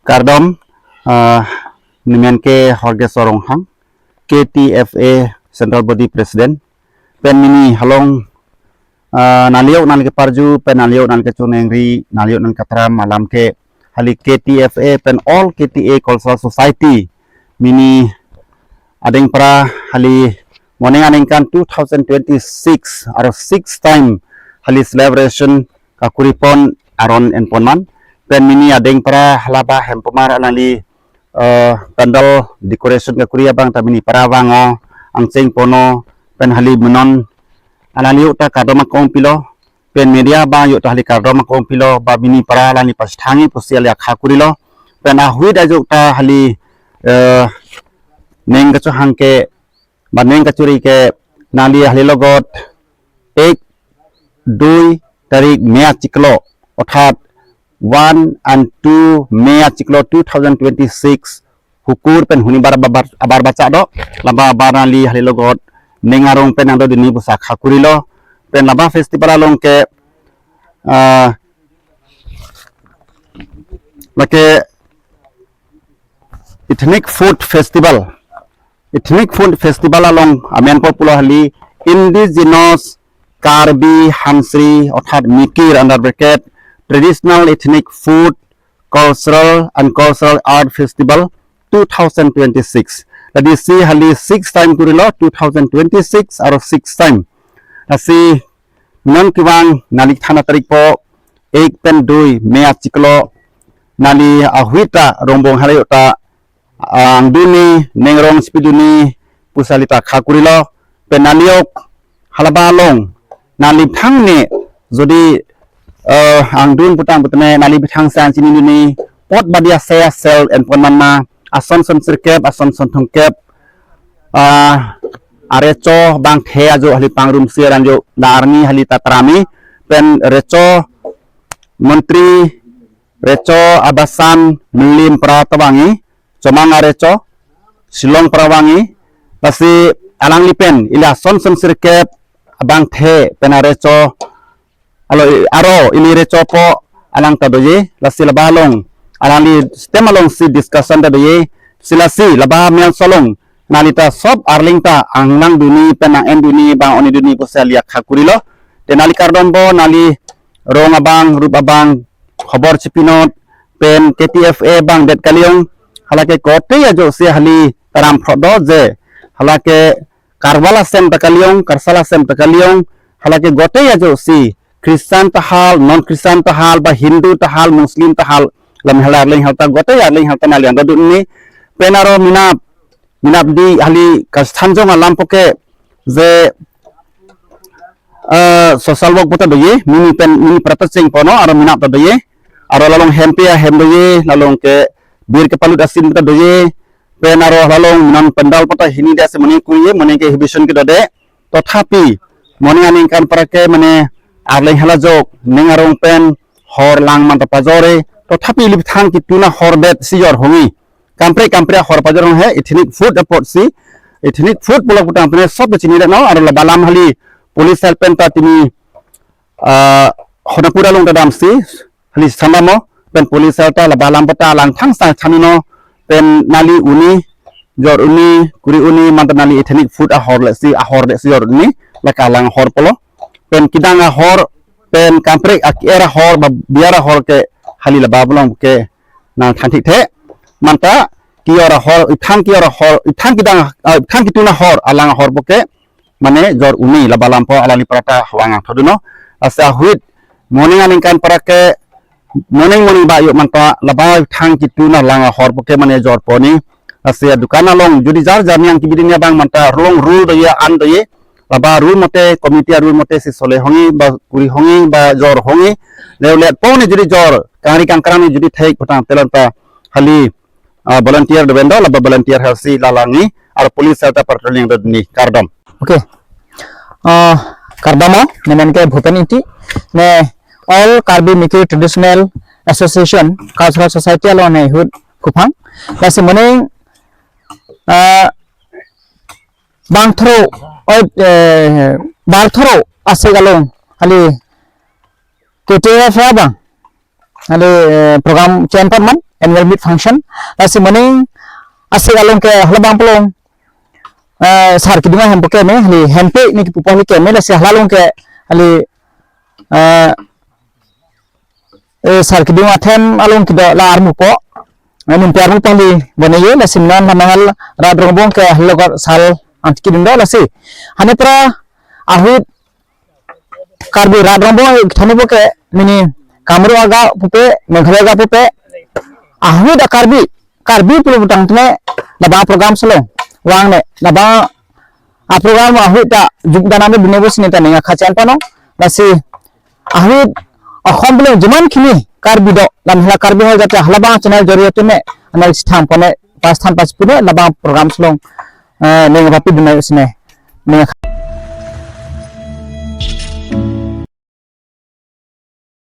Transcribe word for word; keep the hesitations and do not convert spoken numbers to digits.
Kardom, ah, nemen ke Horges Ronghang, K T F A Central Body President. Pen mini halong, ah, nangli-ok nangli keparju, pen nangli-ok nangli kechoningri, nangli-ok nangli ketram alam ke hali K T F A pen all K T A Cultural Society mini adengpra hali moning aningkan two thousand twenty-six aro six time hali celebration kakuri pon aron enpon man. Pen mini adengpra halaba hempomar alangli, eh, pandal decoration kakuri abang ta mini para vang-o, angcheng pon-o, pen hali menon alangli-ok ta kardom akong pilo, pen media abang-ok ta hali kardom akong pilo, ba mini para alangli pasthangi pusi ali akha kurilo, pen ahut ajok ta hali, eh, ning kachohang ke ba ning kachuri ke nangli hali logot ek dui tarik May achiklo, orthat one and two May achiklo two thousand twenty-six, hukur pen huni bar abar, abar bacha do, laba abar nangli hali logot ning arong pen nangdo dunji pusi akha kurilo, pen laba festival along ke, ah, lake Ethnic Food Festival. Ethnic Food Festival along amen po pulo hali Indigenous Karbi Hansri orthat Mikir under bracket Traditional Ethnic Food, Cultural and Cultural Art Festival two thousand twenty-six. Lasi hali six time kurilo, two thousand twenty-six aro six time. Lasi non kevang nangli than atarik po ek pen dui May achiklo nangli ahut ta rongbong halayo ta angdunji, ning arong chipidunji pusi ali ta akha kurilo, pen nangli-ok halaba along nangli bithang ne jodi, eh, angdun putang putang ne nangli bithang sang chinidunji, pot badi asai asel enpon man ma, ason son sirkep, ason son thomkep, ah, arecho abangthe ajo hali pangrumsi aranjo da arni hali ta trami, pen recho montri, recho abasan milim pra ta vangji, chomang arecho, Shillong pra vangji, lasi alangli pen ili ason son sirkep abangthe pen arecho, alo, aro ili recho po alang ta doji, lasi laba along alangli stem alongsi discussion ta doji, si lasi laba mel solong nangli ta sop arling ta angnang dunji pen nang-en dunji bang-oni dunji pusi ali akha kurilo. Te nangli kardom po, nangli rong abang, rup abang, khobor chipinot, pen K T F A abang det kali-ong, halake kote ajo si hali taram phrodot je, halake Karwala sem ta kali-ong, Karsala sem ta kali-ong, halake kote ajo si Christian tahal, non Christian tahal, ba Hindu tahal, Muslim tahal, lam hala arleng halta kote arleng halta nangli ando dunji, pen aro minap, minap di hali kasthan jong alam po ke je, eh, social work po ta doji, mini pen, mini prata cheng pono, aro minap ta doji, aro lalong hempe ahem doji, lalong ke bir kepalut asin po ta doji, pen aro lalong non pandal po ta hini dasi moning kurji, moning ke exhibition ke dode, tothapi moning aningkan pra ke mane arleng hala ajok ning arong pen hor lang man ta pajor-e, tothapi ili bithang ketun ahor bet si jor hongji. Kampre kampre ahor pajor hong he, ethnic food apotsi, ethnic food pulo putang pine sop chini de no, aro laba alam hali police cell pen ta timi, ah, Honapur along ta damsi, hali sandamo, pen police cell ta laba alam po ta alang thangsang thanji no, pen nangli unji, jor unji, kuri unji, man ta nangli ethnic food ahor le si, ahor le si jor unji, lake alang ahor pulo, pen kedang ahor, pen kampre ak-, er ahor, ba biar ahor ke hali laba along ke nangthan thik the. Man ta ke-or ahor, ethang ke-or ahor, ethang kedang, ah, ethang ketun ahor, alang ahor po ke mane jor unji, laba alam po alangli prata vang-ang thoduno. Lasi ahut moning aningkan pra ke moning moning ba yo man ta laba ethang ketun alang ahor po ke mane jor ponji. Lasi adukan along jodi jar jar niang kibidi niabang man ta rong rule doji, an doji, laba rule mote, committee rule mote si sole hongji, ba kuri hongji, ba jor hongji, leu let ponji jodi jor, kangri kangkrang jodi thek putang telon ta hali, ah, volunteer do bendo, laba volunteer halsi lalangji, aro police cell ta patrolling do ni, kardom. Okay. Ah, kardom, nemen ke Bhupen Ingti, ne All Karbi Mikir Traditional Association, Cultural Society along ne ahut kuphang. Lasi moning, ah, bang thro, oi, eh, bang thro asek along, hali K T F A abang, hali, eh, program chen pon man, annual meet function. Lasi moning asik along ke halabang pulo, eh, sar kedung ahem pu keme, hali hempe ne kipu pu hali keme, lasi hala along ke hali, eh, eh, sar kedung athem along kedo la armu po. Eh, num pe armu po hali bone ye, lasi non la mahal rat rongbong ke hali logot sal anti kedung do lasi. Hane pra ahut Karbi rat rongbong thani po ke mini Kamrup aga pupe, Meghalaya aga pupe, ahut a Karbi, Karbi pulo putangte labang program selong vang ne, labang a program ahut ta jukdanam dunne pusi ne ta ning akha chen pano. Lasi ahut akhom pulo jiman khini Karbi do, lam hala Karbi Hall jate halabang channel joriye te me anal sithang pone, pas than pas pune labang program selong, eh, ning papi dunne sine ning